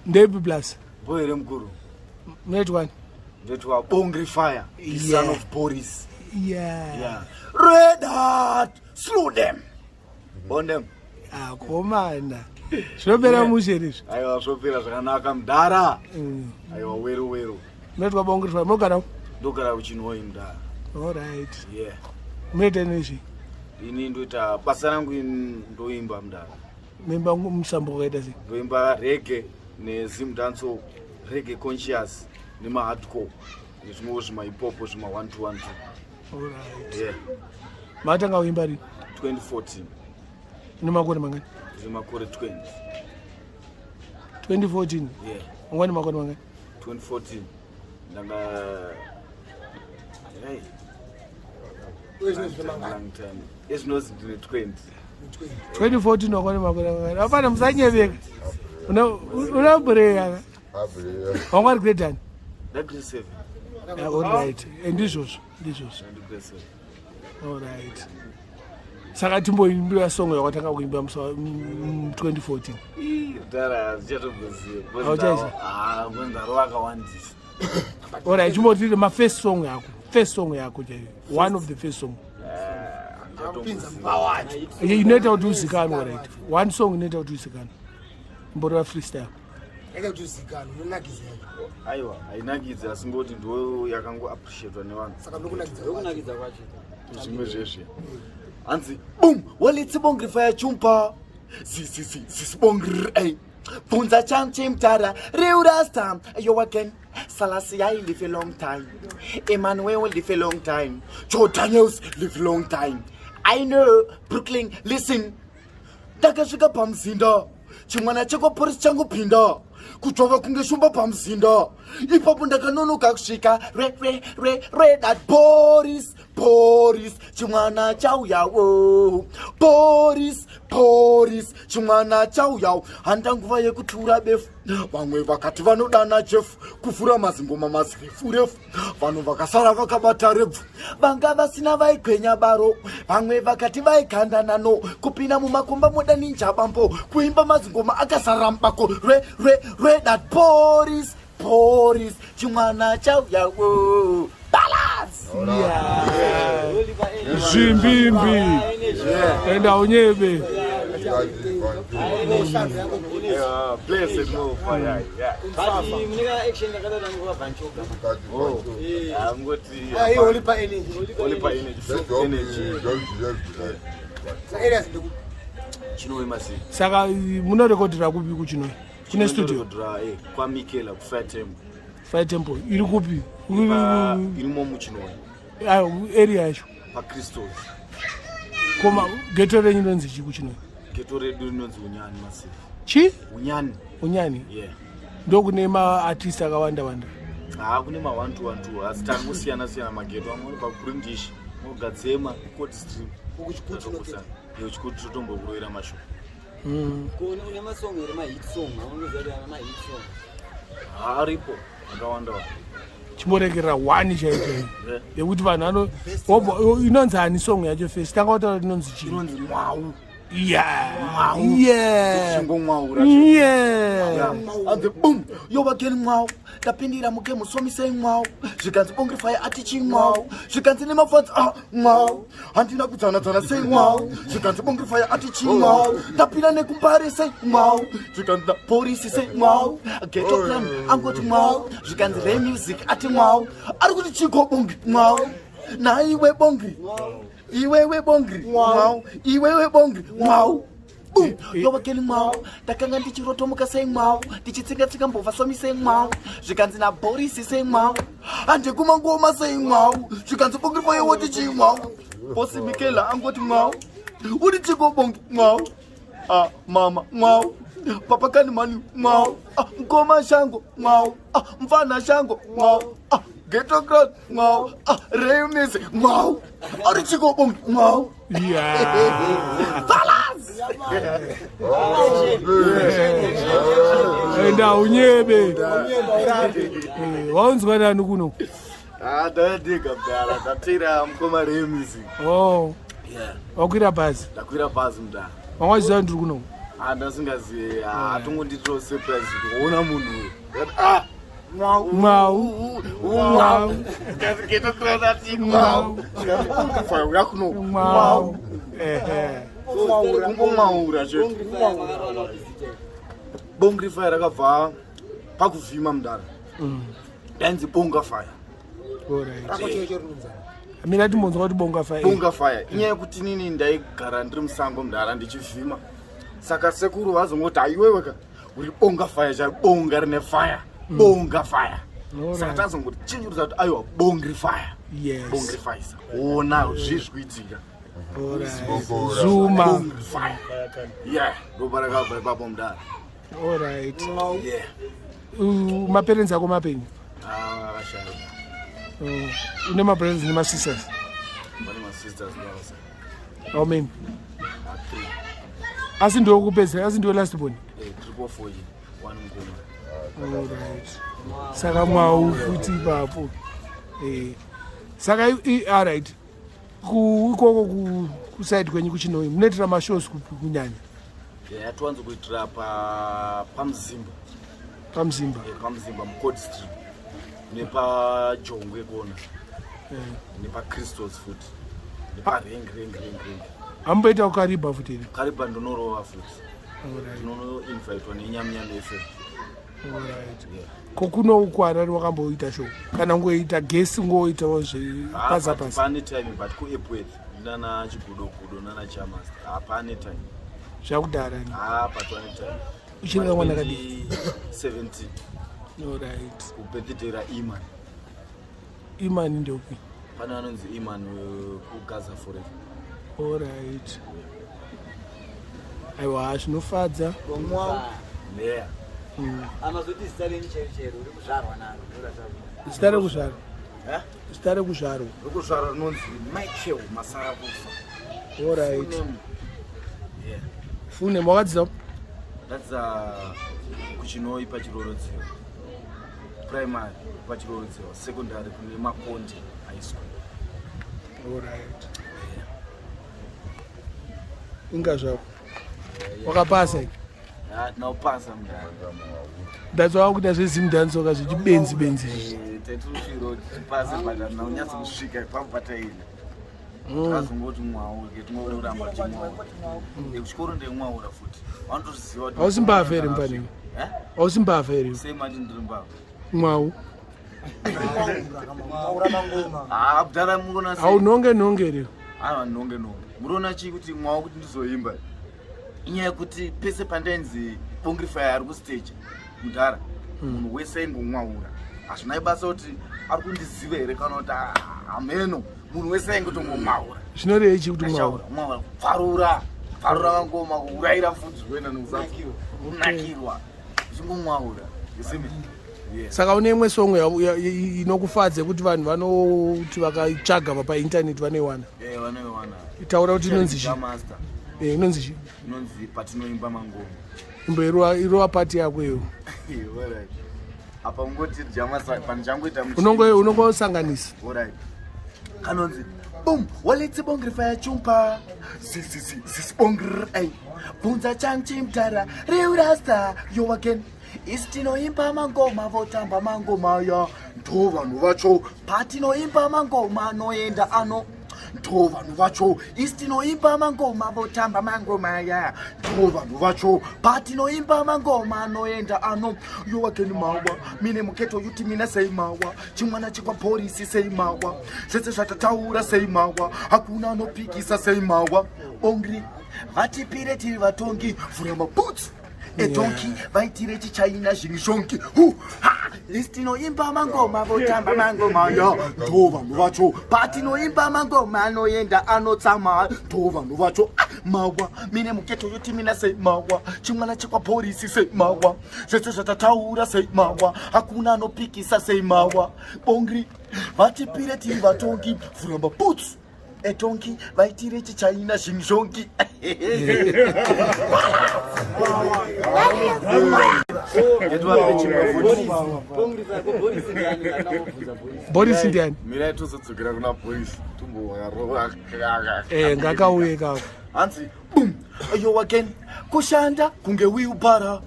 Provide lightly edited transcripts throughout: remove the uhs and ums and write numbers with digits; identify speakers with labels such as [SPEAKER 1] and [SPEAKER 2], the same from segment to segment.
[SPEAKER 1] Ndeipi plus?
[SPEAKER 2] Boy here mukuru.
[SPEAKER 1] Munoitwa ani?
[SPEAKER 2] Ndoitwa Bongri Fire, the son of Boris.
[SPEAKER 1] Yeah.
[SPEAKER 2] Yeah. Red Heart, slew them. Burn them.
[SPEAKER 1] Akomana. Zvinopera mushe here izvi?
[SPEAKER 2] Aiwa zvopera zvakanaka mudhara. Aiwa wero wero.
[SPEAKER 1] Munoitwa Bongri Fire. Munogara upi?
[SPEAKER 2] Ndogara kuChinhoyi mudhara.
[SPEAKER 1] All right.
[SPEAKER 2] Yeah.
[SPEAKER 1] Munoita nezvi?
[SPEAKER 2] Ini ndoita basa rangu ini ndoimba mudhara.
[SPEAKER 1] Muimba musambo wakaita sei?
[SPEAKER 2] Ndoimba reggae nezim dancehall, reggae conscious nemahardcore nezvimwewo zvimaipopo zvima 1 2 1 2.
[SPEAKER 1] All right.
[SPEAKER 2] Yeah.
[SPEAKER 1] Makatanga kuimba rini?
[SPEAKER 2] 2014.
[SPEAKER 1] Une makore mangani?
[SPEAKER 2] Ndine makore 20.
[SPEAKER 1] 2014.
[SPEAKER 2] Yeah.
[SPEAKER 1] Wanga une makore mangani?
[SPEAKER 2] 2014. Ndanga hey. Long time. Ezvinozi ndine 20.
[SPEAKER 1] 2014 wakone makore mangani? Hapana musanyeveka. Una una bhureya. Wanga uri grade ani?
[SPEAKER 2] Ndagrade 7.
[SPEAKER 1] Yeah, all right. Ndizvozvo, ndizvozvo.
[SPEAKER 2] Ndagrade 7.
[SPEAKER 1] All right. Saka timboimbira song yakatanga kuimba musi wa 2014.
[SPEAKER 2] Ii, Mudhara hazvichatomboziva.
[SPEAKER 1] Hauchaiziva?
[SPEAKER 2] Ah, ndarova akawandisa.
[SPEAKER 1] All right, chimbotiri ma first song yako. First song yako chaiyo. One of the first song. Inoita kuti uzikanwe, right? One song inoita kuti uzikanwe. Imboreva freestyle.
[SPEAKER 2] Aiwa, hainakidzi asi ngoti ndo yakango appreciatwa nevanhu.
[SPEAKER 3] Ndokunakidza kwacho.
[SPEAKER 2] Zvimwe zvezve. Hanzi boom, walitsi bongri fire chumpa. Sisibongri ay. Bvunza chanchi mtara, real rasta, yo again. Selassie I live a long time. Emmanuel live a long time. Joe Daniels live a long time. I know Brooklyn, listen. Ndakasvika pamuzinda, chimwana chekwaporisi changopinda kudzvova kunge shumba pamuzinda. Ipapo ndakanonoka kusvika re re re re that Boris Boris chimwana chauyawo Boris Boris chimwana chauyawo. Handa nguva yekutura befu, vamwe vakati vanodana Jeff kuvhura mazingoma mazirefu refu. Vanhu vakasara vakabata rebvu, vanga vasina vaikwenya baro. Vamwe vakati vaikanda nano kupinda mumakomba moda ninja bambo kuimba mazingoma akazara mubako. Re re re that Boris Boris chimwana chauyawo balance.
[SPEAKER 1] Zvimbimbi. Enda unyebe.
[SPEAKER 2] Yeah, blessed move, yeah.
[SPEAKER 3] But mune ka action kakadada nguva vanchoga.
[SPEAKER 2] Oh, angoti
[SPEAKER 4] Olipa energy.
[SPEAKER 2] Olipa energy, full energy. Chinoi sei?
[SPEAKER 1] Saka munorekodhera kupi kuChinoi? Kune studio?
[SPEAKER 2] Chinorekodhera, kwaMikela kuFire Temple.
[SPEAKER 1] Fire Temple iri kupi?
[SPEAKER 2] Irimo muChinoi.
[SPEAKER 1] Ayo, area yacho?
[SPEAKER 2] PaChristos.
[SPEAKER 1] Koma geto renyu rinonzi chii kuChinoi?
[SPEAKER 2] Geto redu rinonzi Unyani Massive.
[SPEAKER 1] Chi?
[SPEAKER 2] Unyani.
[SPEAKER 1] Unyani.
[SPEAKER 2] Yeah.
[SPEAKER 1] Ndokune maartist akawanda wanda.
[SPEAKER 2] Ha, kune ma 1 2 1 2 asi tangosiyana siyana mageto. Amwe anobva kurindish, mogadzema Court Stream. Yo, Chikuti totombokurovera mashoko.
[SPEAKER 3] Kone une masong here, mahit song aunoziva kuti ana mahit song?
[SPEAKER 2] Aripo akawanda wanda.
[SPEAKER 1] Chimborekerera one chaiyo chaiyo yekuti vanhu ano inonzi ani song yacho first? Tanga kutaura kuti inonzi chii.
[SPEAKER 2] Inonzi Mwau. Chingomwaura. Anzi boom, yovageni mwau, ndapindira muke musomisei mwau. Zvikanzi Bongri Fire ati chi mwau. Zvikanzi nemafadzi a mwau, handina kudzana-dzana sei mwau. Zvikanzi Bongri Fire ati chi mwau, ndapinda nekumbare sei mwau. Zvikanzi naporisi sei mwau, Ghetto Plan angoti mwau. Zvikanzi Remusic ati mwau, ari kuti chiko Bongri mwau, naiwe Bongri, iwewe Bongri mwau, iwewe Bongri mwau. Boom, yovakeni mwau, ndakanga ndichirotomuka sei mwau, ndichitsinga-tsinga mbovha somi sei mwau. Zvikanzi naBorisi sei mwau, handikumangoma sei mwau. Zvikanzi Bongri Fire woti chii mwau, bosi Mikela angoti mwau, uri chiko Bongi mwau, ah mama mwau, papa kani mani mwau, ah mkoma shango mwau, ah mfana shango mwau, ah Ghetto Crowd mwau, ah Remise mwau, ari chiko Bongi mwau.
[SPEAKER 1] Enda unyebe. Waunzwa nani kuno?
[SPEAKER 2] Ah, ndadega mdara, ndatira mukoma Remise.
[SPEAKER 1] Oh. Wakwira bhazi?
[SPEAKER 2] Ndakwira bhazi mdara.
[SPEAKER 1] Wanga wachiziva ndiri kuno?
[SPEAKER 2] Ah, ndasingazive hatongondiitirawo surprise kuona munhu uyu. Ndikati, ah mwau
[SPEAKER 1] Mwau.
[SPEAKER 2] mwau
[SPEAKER 1] Mwau.
[SPEAKER 2] uya kuno
[SPEAKER 1] Mwau. Ehe.
[SPEAKER 2] kungomwaura chete. Bongri fire rakabva pakuvhima mudara, ndainzi bonga fire.
[SPEAKER 1] Alright. Mina timbonzwa kuti bonga fire.
[SPEAKER 2] Bonga fire inyaya yekuti nini ndaigara ndiri musango mudara ndichivhima, saka sekuru vazongoti, "Aiweweka, uri bonga fire chai, bonga rine fire, bonga fire." Saka tazongoti chinjurudza kuti aiwa, bongri fire. Bongri fire, ona zvii zvikuitika.
[SPEAKER 1] Alright. Zuma.
[SPEAKER 2] Bongri fire, yeah, ndopa rakabva ipapo mudara.
[SPEAKER 1] Alright.
[SPEAKER 2] Yeah.
[SPEAKER 1] Maparents ako mapenyu?
[SPEAKER 2] Ah, akashaya.
[SPEAKER 1] Oh, une mabrothers nemasisters?
[SPEAKER 2] Pane masisters ndavasa.
[SPEAKER 1] How many?
[SPEAKER 2] Three.
[SPEAKER 1] Asi ndiwe kupedzera, asi ndiwe last born?
[SPEAKER 2] 3 4 1 ngoma.
[SPEAKER 1] Alright. Saka mwau futi ipapo. Saka alright. Ikoko kuside kwenyu kuChinhoyi munoitira mashows kupi kunyanya?
[SPEAKER 2] Yeah, tiwanzo kuitira paMzimba.
[SPEAKER 1] PaMzimba.
[SPEAKER 2] PaMzimba muCode Street nepaJongwe kona, nepaChristos futi, neparengi rengi rengi rengi.
[SPEAKER 1] Hamboita kuKariba futi here?
[SPEAKER 2] Kariba ndonorova futi. Ndinonoinvitwa neNyaminyami FM.
[SPEAKER 1] Alright.
[SPEAKER 2] Yeah.
[SPEAKER 1] Ko kuno kuHarare wakamboita show kana ngoita guest, ngoitawo zvepaza pasa?
[SPEAKER 2] Pane time, but kuEpworth nana Chigudogudo nana Chamaster hapane time.
[SPEAKER 1] Zvakudhara ni?
[SPEAKER 2] Ha, patwane time.
[SPEAKER 1] Uchiri kamwana kadiki?
[SPEAKER 2] 17. Kubirthday raIman.
[SPEAKER 1] Imani ndopi?
[SPEAKER 2] Pane anonzi Iman kuGaza Forever.
[SPEAKER 1] Alright. Aiwa, zvinofadza.
[SPEAKER 2] Yeah.
[SPEAKER 3] Amazoti zita renyu chero chero uri kuzvarwa naro?
[SPEAKER 1] Zita rekuzvarwa?
[SPEAKER 2] Eh?
[SPEAKER 1] Zita rekuzvarwa?
[SPEAKER 2] Rekuzvarwa rinonzi Michael Masara Kufa.
[SPEAKER 1] Alright.
[SPEAKER 2] Full name. Yeah.
[SPEAKER 1] Full name. Wakadzidza?
[SPEAKER 2] Ndadzidza kuChinoi paChirorodzero Primary, paChirorodzero Secondary, kune Makonde High School.
[SPEAKER 1] Alright. Inga zvako wakapasa iki?
[SPEAKER 2] Tinaupasa mudara.
[SPEAKER 1] Ndatswa wakuita zveZimdancehall zvechibenzi benzi izvi.
[SPEAKER 2] Taitirufiro tipase, but hatina kunyatsa kusvika ipapo pataenda. Takazongoti mwau ke tingoramba tichimwaura. Kuchikoro ndemwaura futi, vanotoziva kuti.
[SPEAKER 1] Hausi mbavha here mupanini?
[SPEAKER 2] Eh?
[SPEAKER 1] Hausi mbavha here?
[SPEAKER 2] Sei mati ndiri mbavha?
[SPEAKER 1] Mwau.
[SPEAKER 2] Ah, kudhara munoona sei?
[SPEAKER 1] Haunhonge nhonge here?
[SPEAKER 2] Aiwa, nhonge nhonge. Munoona chii kuti mwau kuti ndizoimba? Inyaya yekuti pese pandainzi Bongri Fire ari kustage mudhara, munhu wese aingomwaura. Hazvinai basa kuti ari kundiziva here kana kuti hameno, munhu wese aingotongomwaura.
[SPEAKER 1] Zvinorei chii kuti mwaura?
[SPEAKER 2] Ndashaura, mwaura kupfarura pfarura mangoma, kuurayira pfudzi kuenda nekusati kunakirwa uchingomwaura, you see me? Yes.
[SPEAKER 1] Saka une imwe song inokufadza yekuti vanhu vanoti vakaitsvaga paintaneti vanoiwana?
[SPEAKER 2] Eh, vanoiwana.
[SPEAKER 1] Taura kuti inonzi chii.
[SPEAKER 2] Master.
[SPEAKER 1] Inonzi chii?
[SPEAKER 2] Inonzi Patinoimba Mangoma.
[SPEAKER 1] Imbo irova pati yako iyo.
[SPEAKER 2] Alright. Apa ungoti jamasa panichangoita.
[SPEAKER 1] Unongosanganisa.
[SPEAKER 2] Alright. Kanonzi bum waletsi bongri fire chumpa zisibongr ay bvunza chanchimtara riurasta yo again isi tinoimba mangoma votamba mangoma ya ndo vanhu vacho patinoimba mangoma anoenda ano ndo vanhu vacho isi tinoimba mangoma votamba mangoma ya ndo vanhu vacho patinoimba mangoma anoenda ano yo again mawa mine muketo yuti mina sei mawa chimwana chekwaporisi sei mawa zvese zvatataura sei mawa hakuna anopikisa sei mawa bongri vatipire tiri vatongi vhura maboots edonkey vaitire chichina zvinishonki hu ha isi tinoimba mangoma votamba mangoma ya ndo vanhu vacho patinoimba mangoma anoenda anotsama ndo vanhu vacho. Ah, mawa mine muketo yoti mina sei mawa chimwana chekwaporisi sei mawa zvese zvatataura sei mawa hakuna anopikisa sei mawa bongri vatipire tiri vatongi vhura maboots edonkey vaitire chichina zvinzvongi.
[SPEAKER 3] Boris ndiani? Akamubvunza Boris.
[SPEAKER 1] Boris ndiani?
[SPEAKER 2] Mirai tozodzokera kuna Boris, tumbowakarova.
[SPEAKER 1] Ngakauye kako.
[SPEAKER 2] Hanzi bum. Yo again kushanda kunge wheelbarrow.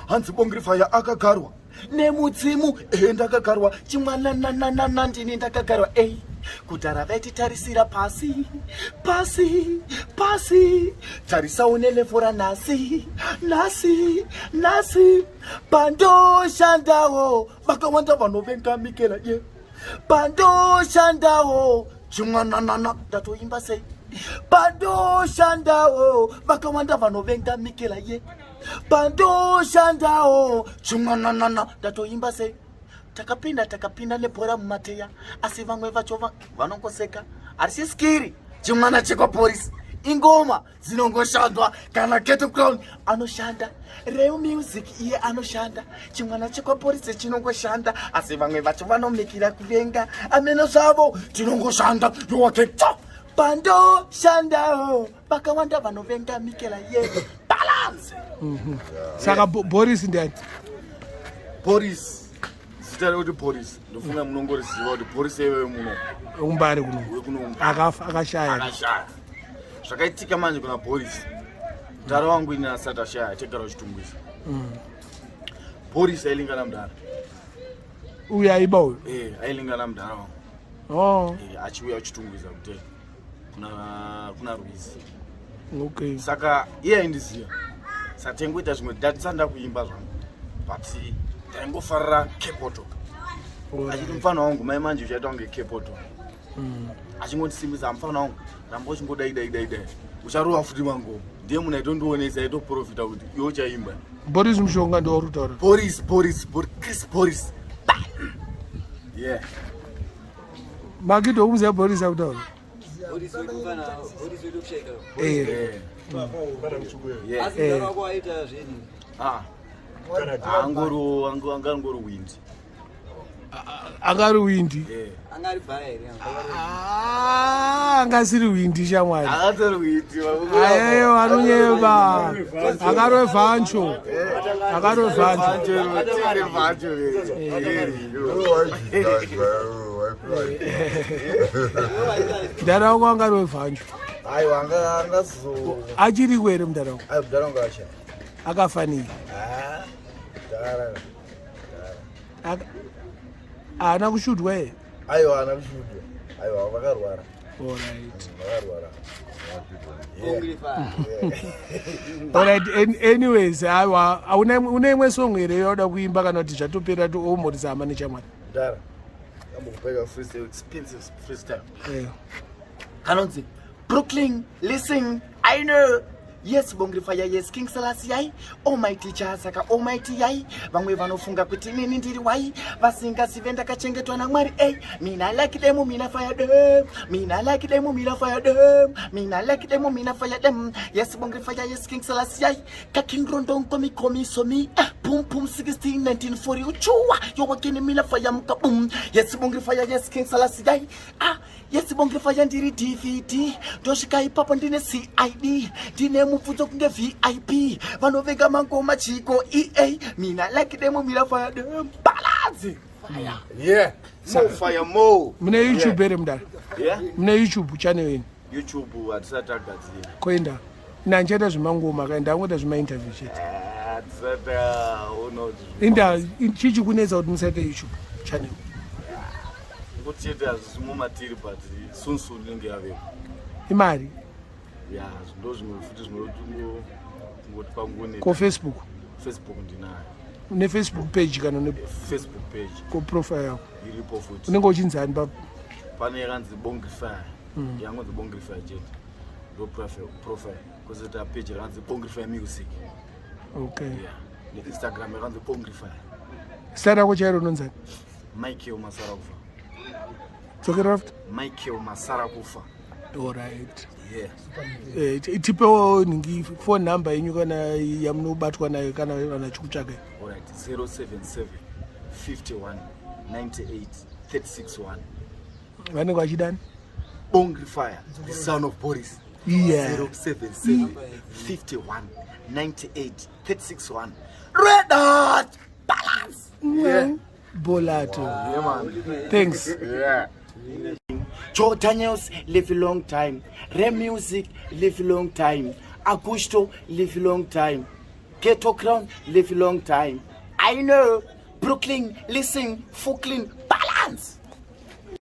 [SPEAKER 2] Hanzi Bongrifaya akagarwa nemudzimu. Ehe, ndakagarwa chimwanananana, ndini ndakagarwa. Ei, kudhara vaititarisira pasi pasi pasi, tarisawo nelevel ranhasi nhasi nhasi. Pandoshandawo vakawanda vanovenga Mikela ye pandoshandawo chimwananana, ndatoimba sei? Pandoshandawo vakawanda vanovenga Mikela ye pandoshandawo chimwananana, ndatoimba sei? Takapinda, takapinda nebhora mumateya, asi vamwe vacho vanongoseka. Harisi skiri, chimwana chekwapolisi, ingoma dzinongoshandwa. Kana Keto Crown anoshanda, Reu Music iye anoshanda, chimwana chekwapolisi chinongoshanda, asi vamwe vacho vanomikira kuvenga ameno zvavo. Tinongoshanda yowaketo pandoshandawo vakawanda vanovenga Mikela ye balance.
[SPEAKER 1] Saka Boris ndiani?
[SPEAKER 2] Boris, zita rekuti Boris, ndofunga munongoriziva kuti Boris iwewe muno.
[SPEAKER 1] Umbari kuno.
[SPEAKER 2] Wekuno.
[SPEAKER 1] Akafa, akashaya.
[SPEAKER 2] Akashaya. Zvakaitika manje kuna Boris, mudhara wangu ini asati ashaya, tegara uchitungwisa. Boris ailingana mudhara.
[SPEAKER 1] Uyu aiba uyu?
[SPEAKER 2] Eh, ailingana mudhara wangu.
[SPEAKER 1] Oh.
[SPEAKER 2] Eh, achiuya uchitungwiza kuti kuna rwizi. Saka iye aindiziva, saka taingoita zvimwe, ndatisanda kuimba zvangu, but taingofarira kepoto, achiti, "Mufana wangu, mai manje uchaita kunge kepoto." Achingondisimbisa, "Mufana wangu, ramba uchingodai dai dai dai, ucharova futi mangoma." Ndiye munhu aitondionesa, aitoprofita kuti iwe uchaimba.
[SPEAKER 1] Boris Mushonga ndiwauri kutaura?
[SPEAKER 2] Boris, Boris, Boris, Chris Boris, yeah.
[SPEAKER 1] Makido, kumuziva Boris akutaura?
[SPEAKER 3] Boris wedu, mfana Boris wedu kushaika.
[SPEAKER 1] Eh.
[SPEAKER 2] Yeah.
[SPEAKER 3] Asi mudhara wako aita zvenyu?
[SPEAKER 2] Ah, angori windi.
[SPEAKER 1] Angari windi?
[SPEAKER 2] Yeah.
[SPEAKER 3] Anga ari bhaya here?
[SPEAKER 1] Ah, angasiri windi, shamwari.
[SPEAKER 2] Akatori windi.
[SPEAKER 1] Ayeyo, anonyeba, akarwe vancho, akarwe vancho. Mudhara wako angarwe vancho?
[SPEAKER 2] Aiwa, angazo.
[SPEAKER 1] Achiriko here mudhara wako?
[SPEAKER 2] Aiwa, mudhara wangu asha.
[SPEAKER 1] Akafanira.
[SPEAKER 2] Mudhara.
[SPEAKER 1] Haana kushudwa here?
[SPEAKER 2] Aiwa, ana kushudwa, aiwa, vakarwara.
[SPEAKER 1] Alright.
[SPEAKER 2] Vakarwara.
[SPEAKER 3] Bongrifaya.
[SPEAKER 1] Alright, anyways, aiwa, hauna une imwe song here yauda kuimba, kana kuti zvatopera, toomorisa hama nechamwari?
[SPEAKER 2] Mudhara, ambokupeka freestyle, expensive freestyle.
[SPEAKER 1] Eh.
[SPEAKER 2] Kanonzi Brooklyn. Listen, I know. Yes, Bongrifaya, yes, King Selassie yai, almighty Chasaka, almighty yai. Vamwe vanofunga kuti nini ndiri wai, vasingazive ndakachengetwa naMwari. Ey, mina like them, mina fire them, mina like them, mina fire them, mina like them, mina fire them. Yes, Bongrifaya, yes, King Selassie yai, kaking rondon komi komi somi pum pum 16 1940 uchuwa yowakini mina fire muka bum. Yes, Bongrifaya, yes, King Selassie yai. Ah, yes, Bongrifaya, ndiri DVD, ndosvika ipapo ndine CID, ndine mubvunzo kunge VIP, vanovenga mangoma chiko ea, mina like them, mina fire them, balance. Yeah, more fire, more.
[SPEAKER 1] Mune YouTube here, mudhara?
[SPEAKER 2] Yeah.
[SPEAKER 1] Mune YouTube channel ini?
[SPEAKER 2] YouTube hatisati tagadzira.
[SPEAKER 1] Koenda nanchaita zvemangoma kaenda, angoita zvemainterview chete.
[SPEAKER 2] Hatisati aona kuti.
[SPEAKER 1] Inda chichi kunetsa kuti musaite YouTube channel?
[SPEAKER 2] Ngoti chete hazvisi mumatiri, but soon soon inenge yavepo.
[SPEAKER 1] Imari?
[SPEAKER 2] Ya, ndo zvimwe futi zvinongoti pangone.
[SPEAKER 1] Ko Facebook?
[SPEAKER 2] Facebook ndinayo.
[SPEAKER 1] Une Facebook page kana une?
[SPEAKER 2] Facebook page.
[SPEAKER 1] Ko profile yako?
[SPEAKER 2] Iripo futi.
[SPEAKER 1] Unenge uchinzani pa?
[SPEAKER 2] Pane yakanzi Bongrify, yangonzi Bongrify chete, ndo profile, kwozoita page rakanzi Bongrify Music. Yeah, neInstagram yakanzi Bongrify.
[SPEAKER 1] Zita rako chairo unonzani?
[SPEAKER 2] Michael Masara Kufa.
[SPEAKER 1] Dzokera futi.
[SPEAKER 2] Michael Masara Kufa.
[SPEAKER 1] Alright.
[SPEAKER 2] Yeah.
[SPEAKER 1] Eh, tipewo nhingi, phone number yenyu kana yamunobatwa nayo kana vanhu vachikutsvagai.
[SPEAKER 2] Alright, 077 51 98 361.
[SPEAKER 1] Vanenge vachidani?
[SPEAKER 2] Bongrifire, the son of Boris. 077 51 98 361, red dot balance. Yeah.
[SPEAKER 1] Bolato.
[SPEAKER 2] Yeah, man.
[SPEAKER 1] Thanks.
[SPEAKER 2] Yeah. Joe Daniels, live a long time. Re Music, live a long time. Augusto, live long time. Ghetto Crown, live long time. I know. Brooklyn, listen, Fuklin, balance.